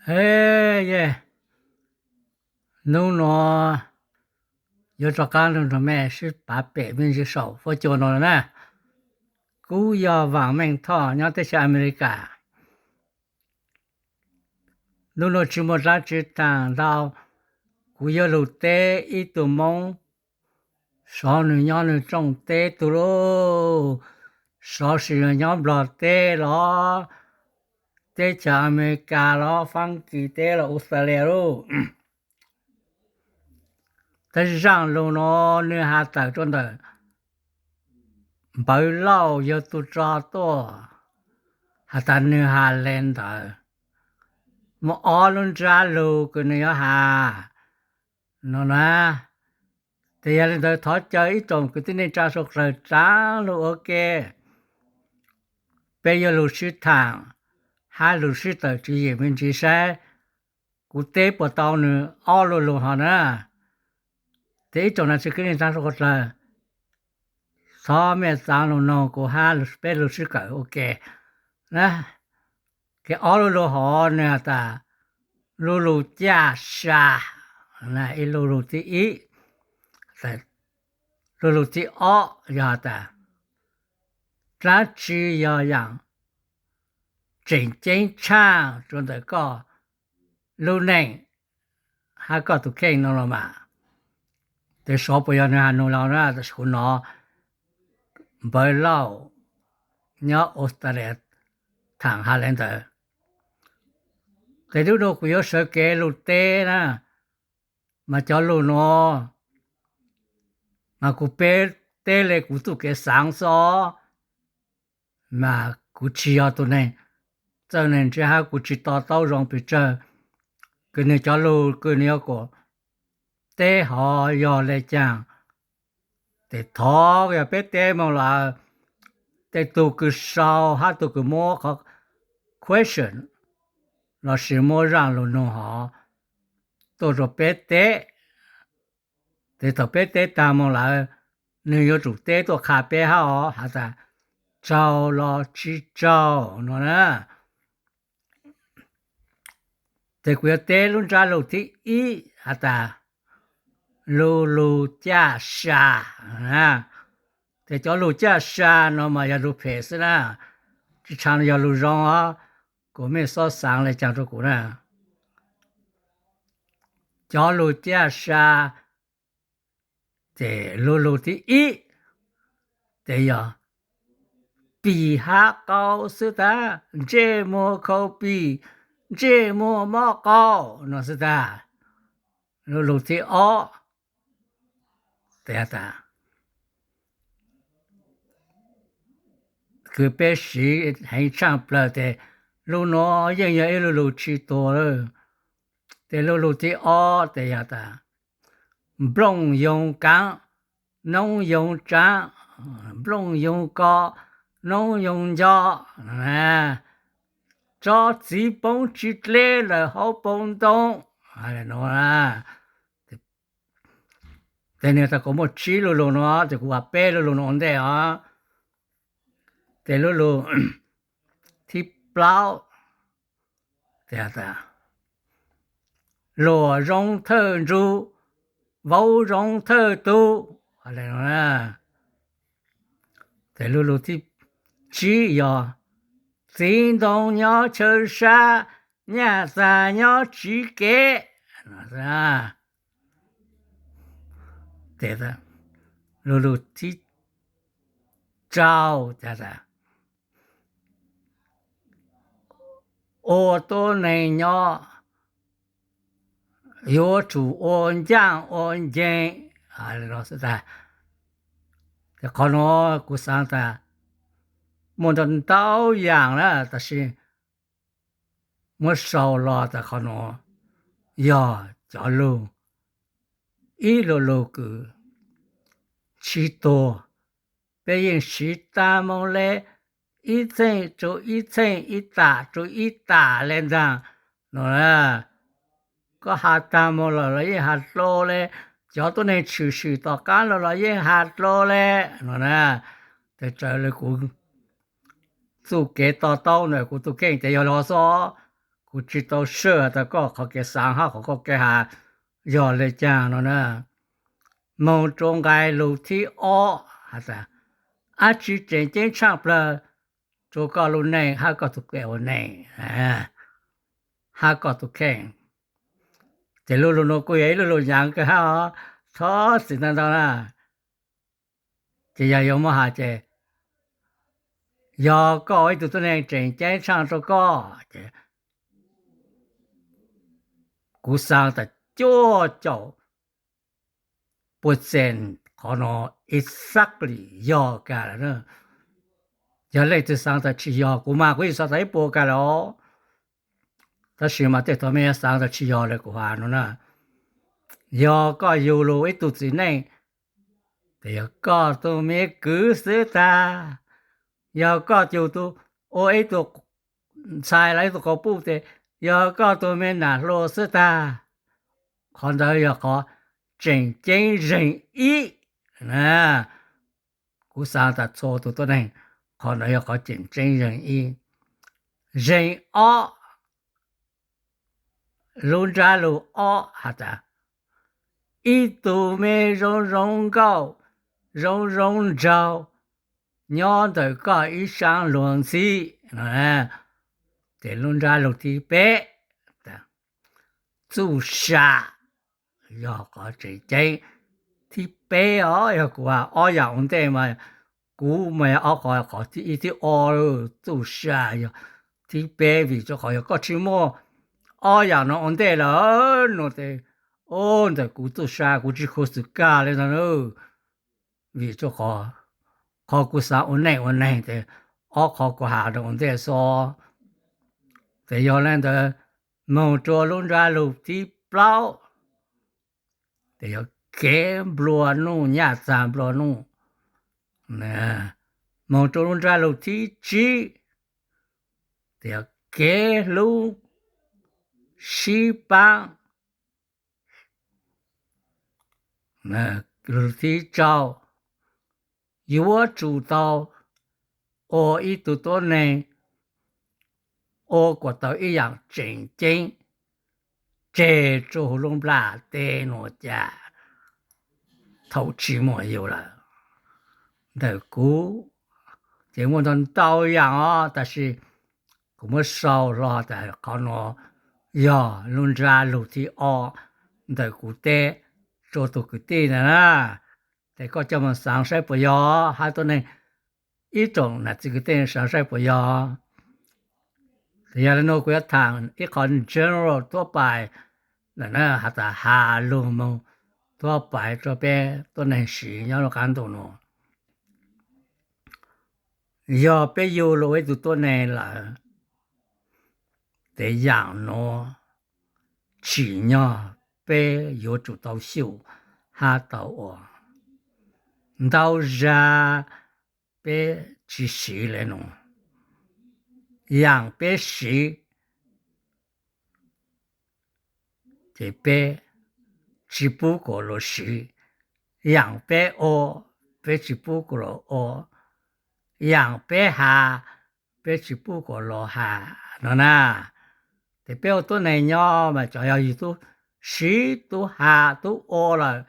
E, yej, hnub no yuav rov qab nrog mej sib pav pem me ntsis saum fuab cua no na. Kuv yog Vam Meej Thoj nyob teb chaws Amelikas. Hnub no tsis muaj dlaab tsi thaam ntau, kuv yuav lug teb ib tug Moob, xyov nwg nyob nwg rooj teb tug lauj, xyov sis nyob Nplog teb los, teb chaws Amelikas los, Faab Kis teb los, Australia lauj. Tab zaaj lug no nwg has tawm rua ntawm Npawv Lauj yog tug tso tuaj, has tas nwg has le ntawd, muaj ob lub ntsab lug kws nwg yuav has no na. Tes yog le ntawd thov caw ib tsoom kwv tij neej tsaa suav dlawg tsav lug ua ke, peb yuav lug sib thaam hab lug sib tawm tswv yim me ntsis saib kuv teb puas tau nwg ob lu lug hov na. Tes ib tsoom nam txiv kwv tij neej tsaa suav dlawg, thov mej tsav lug noog kuv hab peb lug sib kawm ua ke na. Ces ob lu lug hov nwg has tas lu lug caj sa, ib lu lug thib ib. Lu lug thib ob yog has tas dlaab tsi yog yaam tseem ceeb tshaaj rua ntawm koj lub neej hab koj tug kheej no los mas. Tes xyov puas yog nwg has nug lug na, tab sis kuv nov Npawv Lauj nyob Australia thaam has le ntawd. Tes nub nua kuv yuav sawv kev lug teb na, mas cov lug nuav mas kuv peb teb le kuv txuj kev xaav xwb, mas kuv tsis yog tug neeg txawj neeg ntse hab kuv tsis to taub zoo pes tsawg kws nwg cov lug kws nwg yuav kuas teb hov yog le caag. Tes thov yog peb teb moog lawm, tej tug kws sau hab tug kws muab qhov question lossis muab zaaj lug nug hov tuaj rua peb teb. Tes thaum peb teb taag moog lawm, nwg yuav tsum teb tuaj qha peb hab os, has tas tsaug los tsis tsaug no na. Tes kuv yuav teb lub ntsab lug thib ib has tas lu lug caj sa. Tes cov lug caj sa no mas yog lug phem xwb na, tsis tshua yog lug zoo os, kuas mej xob xaav le caag rua kuv na. Cov lug caj sa, ces lu lug thib ib ces yog pim hab qau xwb tag, ntsej muag khau pim, ntsej muag mob qau no xwb tag. Lu lug thib ob, tes tas kws peb siv heev tshaaj plawg tes lub nuav yeej yog ib lu lug tsis tuag lawm. Tes lu lug thib ob tes yog tas nplooj yoog kaav, noob yoog tsaav, nplooj yoog ko, noob yoog nco, tsob txiv poob tsis dleb lawm hauv paus ntoo. Tes nwg tas kuas muaj tsib lu lug no, tes kuv has peb lu lug no ua ntej os. Tes lu lug thib plaub, luam zoo thawj ntsug, vauv zoo thawj tug. Tes lu lug thib tsib yog txiv ntoo nyob chaw sab, nyaj txag nyob tsiv kev. Tes lu lug thib rau, ua tuab neeg nyob yuav tsum ua ncaaj ua nceeg no xwb tag. Ces qhov nuav kuv xaav tas muaj ntau ntau yaam na, tab sis muab sau los tas qhov nuav yog cov lug, ib lu lug kws tsis tuag, peb yeej siv tag moog le ib txheej rua ib txheej, ib tam rua ib tam le ntaag no na. Koj has tag moog lawm los yeej has dlua le, cov tuab neeg tshwm sim tom qaab los los yeej has dlua le no na. Tes raws le kuv txuj kev to taub ntawm kuv tug kheej tes yog le hov xwb. kuv tsis tau sawj has tas koj qhov kev xaav hab qhov koj kev has yog le caag no na. Moog rua nqai lug thib ob has tas, ab tsi tseem ceeb tshaaj plawg rua koj lub neej hab koj tug kev ua neej hab koj tug kheej. Ces lub lug nuav kuj yog ib lub lug nyaav kawg hab os, thov txim ntau ntau na. Ces yog yuav muab has ces, yog koj ua ib tug tuab neeg tseem ceeb tshaaj rua koj ces kuv xaav tas cuaj caum puas txees qhov no exactly yog kag lawm. Yog leej twg xaav tas tsis yog, kuv mas kuv yeej xaav tas ib puas kag lawm os. Tab sis mas tej thaum mej xaav tas tsis yog le kuv has no na, yog koj yug lug ib tug txiv neej, tes yog koj tug me kwv xwb tag, yog koj yug tug ua ib tug ntxhais los ib tug quas puj tes yog koj tug me nam hluas xwb tag, qhov ntawd yog qhov tseem ceeb zeeg ib. Kuv xaav tas txhua tug tuab neeg, qhov ntawd yog qhov tseem ceeb zeeg ib. Zeeg ob, lub nrab lug ob has tas, ib tug me zoo zoo nkauj, zoo zoo nraug, nyob ntawm koj ib saab luag ntxhib no. Ces lub nrab lug thib peb, txuj sa, yog qhov tseem ceeb thib peb os. Yog kuv has ob yaam ua ntej mas, kuv mas ob qhov, qhov thib ib thib ob, txuj sa yog thib peb, vim rua qhov yog koj tsis muaj ob yaam no ua ntej lawm no tes, ntawm kuv txuj sa kuv tsis khuv xim kag le no. Vim rua qhov, qhov kuv xaav ua neej ua neeg tes ob qhov kuv has rua ua ntej xwb. Ces yog le ntawd, moog rua lub nrab lug thib plaub, tes yog kev nplua nuj, nyaj txag nplua nuj. Moog rua lub nrab lug thib tsib, tes yog kev hlub sib paab. Thib rau, yuav tsum tau ua ib tug tuab neeg ua kuas tau ib yaam tseem ceeb tseg rua huv lub nplaj teb nuav cas thaum tsis muaj yus lawm. Ntawm kuv ces muaj ntau ntau yaam os, tab sis kuv muab sau hlo tas qhov nuav yog lub nrab lug thib ob ntawm kuv teb rua tug kwv tij ntawd na. Ces koj coj moog xaav saib puas yog, hab tuab neeg ib tsoom nam txiv kwv tij xaav saib puas yog. Ces yog le nuav kuv yuav thaam ib qho general thuab pais, has tas has lug moog thuab pais rua peb tuab neeg siv nyob lub qaab ntuj nuav. Yog peb yug lug ua ib tug tuab neeg lawm, ces yaam nuav tsim nyog peb yuav tsum tau xyum hab tau ua. Ntau zag peb tsis siv le nuav, yaam peb siv ces peb tsis pub kuas luag siv, yaam peb ua peb tsis pub kuas luag ua, yaam peb has peb tsis pub kuas luag has no na. Ces peb ua tuab neeg nyob mas cov yog yus tub siv tub has tub ua lawm,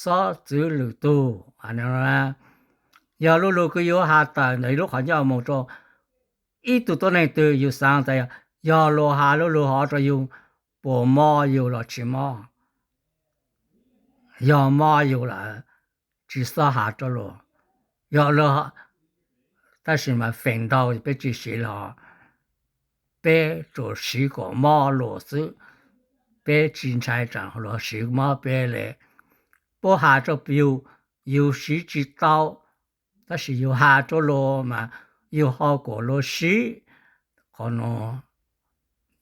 xob txwv lwm tug. Yog lub lug kws yus has tawm ntawm lub qhov ncauj moog rua ib tug tuab neeg twg yus xaav tas yog luag has lub lug hov rua yus puas mob yus los tsis mob. Yog mob yus lawm tsis xob has rua luag, yog luag, tab sis mas feem ntau peb tsis siv los, peb tsuas siv kom mob luag xwb, peb tsis ntshai tsam luag siv mob peb le. Puab has rua yus, yus siv tsis tau, tab sis yus has rua luag mas yus ho kuas luag siv. Qhov nuav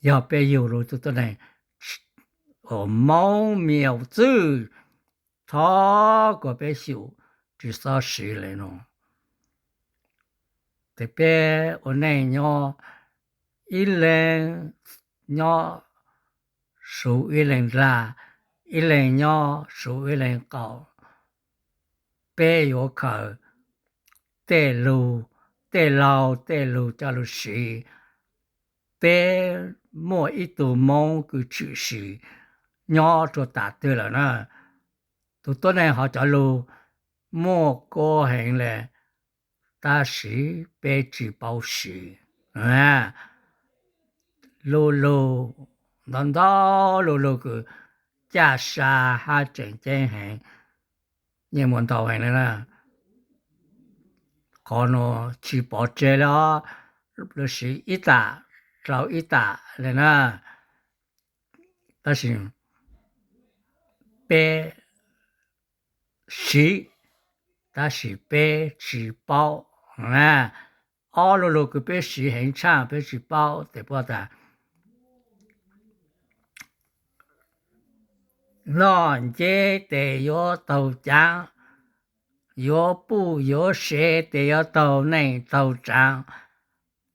yog peb yug lug tug tuab neeg uas moob miaus txwj, thov kuas peb xyum tsis xob siv le nuav. Ces peb ua neej nyob, ib leeg nyob suv ib leeg dlaag, ib leeg nyob suv ib leeg qaum. Peb yuav khaws tej lug, tej laug tej lug coj lug siv, peb muaj ib tug Hmoob kws tshwm sim nyob rua tas twg lawm na. Tus tuab neeg hov cov lug muaj kuab heev le, tab sis peb tsi paub siv. Lu lug, ntau ntau lu lug kws caj sa hab tseem ceeb heev, yeej muaj ntau heev le na. Qhov nuav tsi pov tseg le os, lug siv ib tam rau ib tam le na. Tab sis peb siv, tab sis peb tsi paub. Ob lu lug kws peb siv heev tshaaj peb tsi paub tes puab tas noj nceb tes yuav taug caav, yuav puj yuav sev tes yuav taug neej taug tsaav.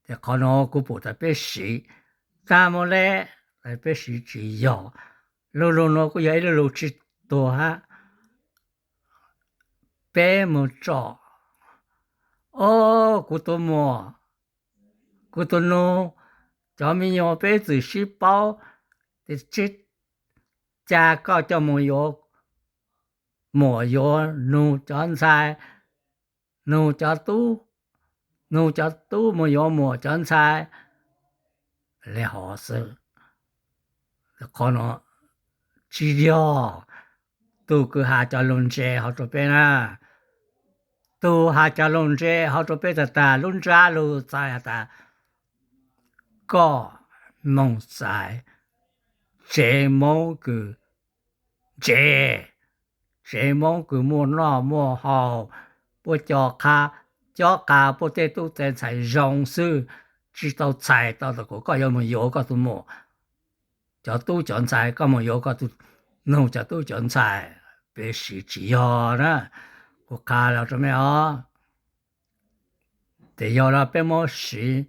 Tes qhov nuav kuv pum tas peb siv tag mus le, peb siv tsi yog. Lu lug nuav kuj yog ib lu lug tsi tuag hab. Peb moog tsom, o, kuv tus muam, kuv tus nug, cov me nyuam peb txwm sib paub, tes tsi ca koj coj moog yuav muam yuav nug cov ntxhais, nug cov tub, nug cov tub moog yuav muam cov ntxhais le hov xwb. Qhov nuav tsi yog. Tug kws has cov lug ntse hov rua peb na, tug has cov lug ntse hov rua peb tag tag lub ntsab lug txais has tas koj moog txais tsev Moob kws ntse, tsev Moob kws muaj noj muaj haus, puab co qha, cob qa puab tej tub tej ntxhais zoo xwb, tsi tau txhais tau tas kuas koj yuav moog yuav koj tus muam cov tub cov ntxhais, koj moog yuav koj tus nug cov tub cov ntxhais, peb siv tsi yog na. Kuv qha los rua mej os, tes yog le peb muab siv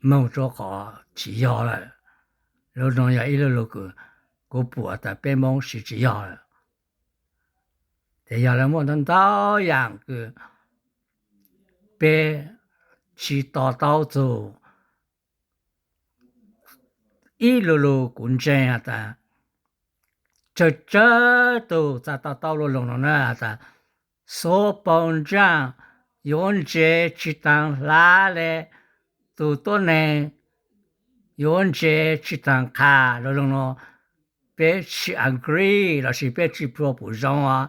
moog rua qhov tsi yog lawm. Lub nuav yog ib lu lug kws kuv pum tas peb Moob siv tsi yog lawm. Tes yog le muaj ntau ntau yaam kws peb tsi to taub txug. Ib lu lug kuv ntseeg has tas tsawg tsawg tug txha to taub lu lug nuav na has tas xuav paug ntsaaj yuav ntse tsi taag hlab le, tug tuab neeg yuav ntse tsi taag qha lu lug nuav. Peb tsi agree lossis peb tsi plua pum zoo os,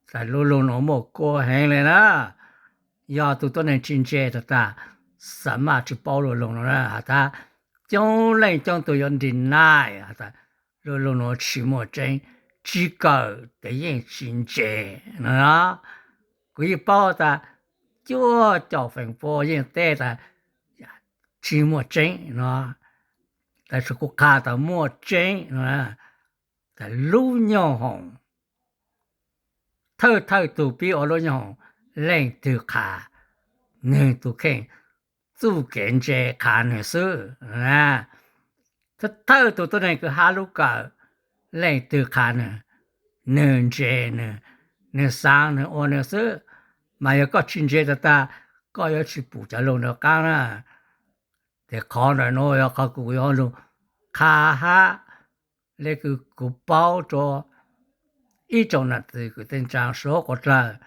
tas lu lug nuav muaj kuab heev le na. Yog tug tuab neeg tsi ntse tag tag, xa maj tsi paub lu lug nuav na has tas coob leej coob tug yuav deny has tas lu lug nuav tsi muaj tseeb, tsi kawm tes yeej tsi ntse no. Kuv yeej paub tas cuaj caum feem pua yeej teb tas tsi muaj tseeb no, tab sis kuv qha tas muaj tseeb no. Tas lub nyooj hoom, thawj thawj tug pib ua lub nyooj hoom, leej twg qha nwg tug kheej, txuj kev ntse qha nwg xwb. Thawj thawj tug tuab neeg kws hab lub kawm, leej twg qha nwg, nwg ntse, nwg xaav nwg ua nwg xwb. Mas yog koj tsi ntse tag tag, koj yuav tsi pum cov lug ntawd qaab na. Tes qhov ntawm nuav yog qhov kuv yuav lug qha hab le kws kuv paub rua ib tsoom nam txiv kwv tij neej tsaa suav quas dlawg.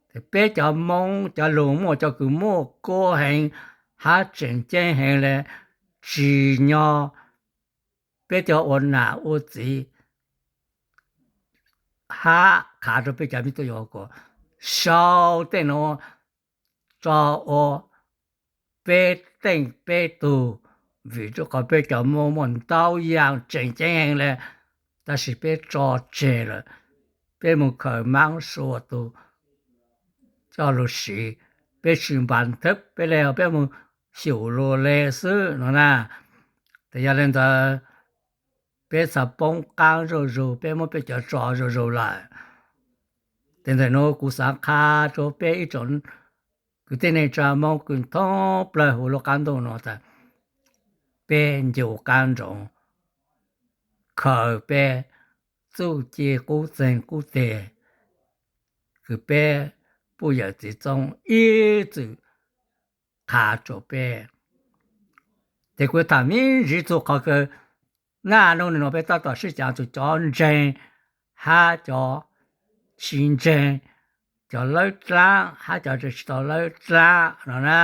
Tes peb cov Moob cov lug muaj cov kws muaj kuab heev hab tseem ceeb heev le, tsim nyog peb cov ua nam ua txiv hab qha rua peb cov me tub yuav kuas sau tej nuav tso ua peb teej peb tug, vim rua qhov peb cov Moob muaj ntau yaam tseem ceeb heev le, tab sis peb tso tseg lawm. Peb moog khaws maab sua tug coj lug siv, peb tsi npa thab peb le, peb moog xyum lug le xwb no na. Tes yog le ntawd, peb txhaj poob qaab zuj zug, peb muab peb cov tso zuj zug lawm. Tes ntawm nuav kuv xaav qha rua peb ib tsoom kwv tij neej tsaa Moob kws thoob plawg huv lub qaab ntuj nuav tas peb ncu qaab nroos khaws peb txuj ci qub txeeg qub teg kws peb puj yawm txiv txoob ib txwm qha rua peb. Ces kuv yuav tham me ntsis txug qhov kawg. Naj nub nua peb tab tom sib cav txug cov ntseeg hab cov tsis ntseeg, cov lawb dlaab hab cov tsis tau lawb dlaab no na.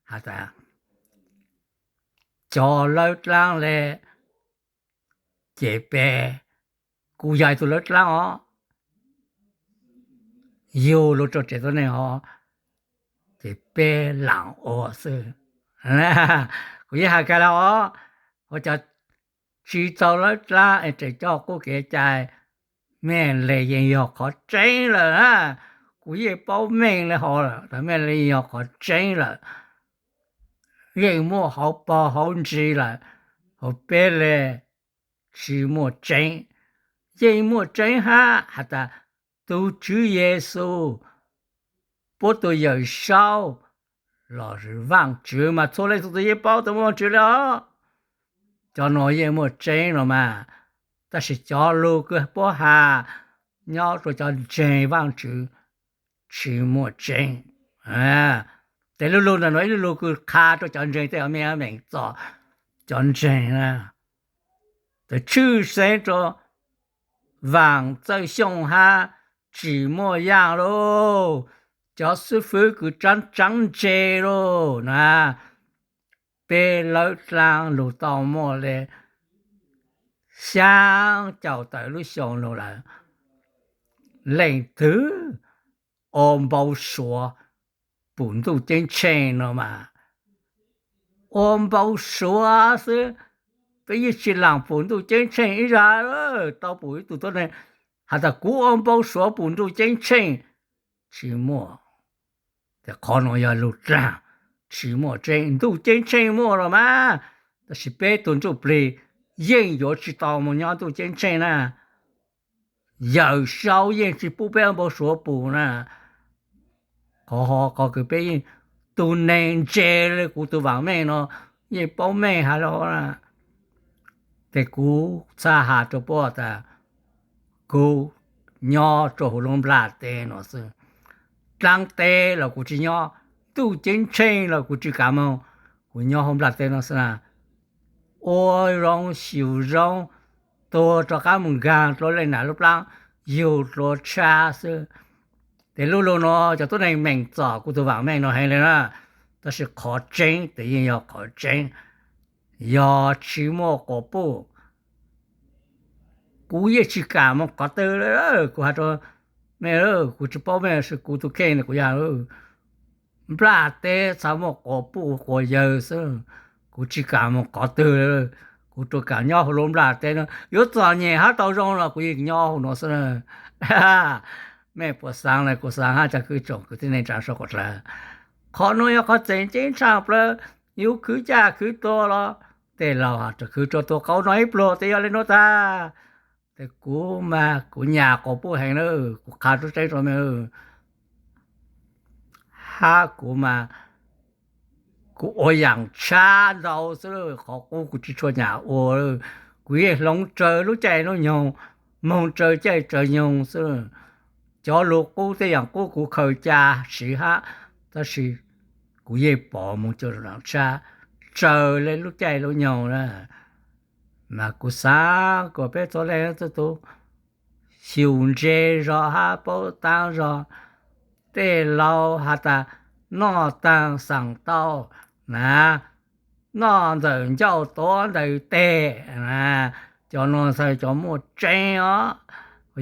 Has tas cov lawb dlaab le ces peb, kuv yog ib tug lawb dlaab os, yug lug rua tsev tuab neeg os, ces peb laam ua xwb. Kuv yeej has kag le os, ua cov tsis tau lawb dlaab es tseem coj qub kev cai, mej le yeej yog qhov tseeb lawm na. Kuv yeej paub meej le hov lawm, mej le yeej yog qhov tseeb lawm. Yeej muaj hauv paug hauv ntsis lawm, hauv peb le tsis muaj tseeb. Yeej muaj tseeb hab has tas tug Tswv Yexus, puab tug Yawm Saub, los Vaajtswv mas txhua leej txhua tug yeej paub tug muaj Vaajtswv le os. Cov nuav yeej muaj tseeb los mas, tab sis cov lug kws puab has nyob rua cov ntseeg Vaajtswv tsis muaj tseeb. Ces lu lug ntawm nuav ib lu lug kws qha rua cov ntseeg tej, mej meem txom cov ntseeg na, tshwj xeeb rua Vaam Txawj Xyooj hab Tsim Muaj Yaaj lauj, cov xib fwb kws tsaab tsaab ntse lauj na. Peb lawb dlaab lug tau muaj le xyaa caum tawm lub xyoo lug lawm, leej twg ua npau suav pum Ntuj Ceeb Tsheej no mas, ua npau suav xwb. Peb yeej tsis laam pum Ntuj Ceeb Tsheej ib zag, tau pum ib tug tuab neeg has tas kuv ua npau suav pum Ntuj Ceeb Tsheej, tsis muaj. Ces qhov nuav yog lug dlaag, tsis muaj tseeb. Ntuj Ceeb Tsheej muaj los mas, tab sis peb tug ntsuj plig yeej yuav tsis tau moog nyob Ntuj Ceeb Tsheej na. Yawm Saub yeej tsis pub peb ua npau suav pum na. Qhov, qhov kws peb yeej, tug neeg ntse le kuv tug vaam meej no yeej paub meej has le hov na. Ces kuv txhaj has rua puab tas kuv nyob rua huv lub nplaj teb no xwb. Dlaab teb los kuv tsis nyob, Ntuj Ceeb Tsheej los kuv tsis kam moog, kuv nyob huv nplaj teb no xwb na. Ua zoo xyum zoo, tuag rov qaab moog nkaag dlua leej nam lub plaab, yug dlua tshab xwb. Ces lu lug nuav cov tuab neeg meem txom kuv tug vaam meej no heev le na, tab sis qhov tseeb tes yeej yog qhov tseeb. Yog tsis muaj quas puj, kuv yeej tsis kam moog qhov twg le. Kuv has rua mej, kuv tsis paub mej, kuv tug kheej kuv yog nplaj teb txhaj muaj quas puj quas yawg xwb. Kuv tsis kam moog qhov twg le, kuv tsuas kam nyob huv lub nplaj teb no. Yuav txom nyem hab tau zoo los kuv yeej nyob huv nuav xwb. Mej puas xaav le? Kuv xaav hab cov kwv tsoom kwv tij neej tsaa suav dlawg, qhov nuav yog qhov tseem ceeb tshaj plawg. Yus khwv caj khwv tuag los tej laug has tas khwv rua tuag qaub no ib pluag, tes yog le nuav tag. Tes kuv mas kuv nyam quas puj heev na, kuv qha tseeb rua mej, hab kuv mas kuv ua yaam tshab ntau xwb, qhov qub kuv tsis tshua nyam ua. Kuv yeej hloov raws lub caij lub nyoog, moog raws caij raws nyoog xwb. Cov lug qub tej yaam qub kuv khaws ca siv hab, tab sis kuv yeej pom moog cov tshab raws le lub caij lub nyoog na. Mas kuv xaav kom peb txhua leej txhua tug xyum ntse zog hab paub taab zog. Tej laug has tas noj taag xaam tau na, noj ntawm ncauj tuav ntawm teg na. Cov nuav txhais cov muaj tseeb os,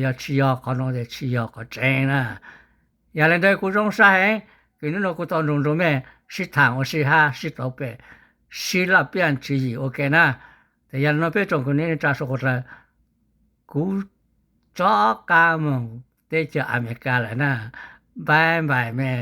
yog tsis yog qhov nuav tes tsis yog qhov tseeb na. Yog le ntawd kuv zoo sab heev kws nub nua kuv tau nrug nrug mej sib thaam ua si hab sib tau pem, sib laj piaj tswv yim ua ke na. Tes yog le nuav peb tsoom kwv tij neej tsaa suav dlawg, kuv rov qaab moog teb chaws Amelikas lawm na. Npaib npaim mej.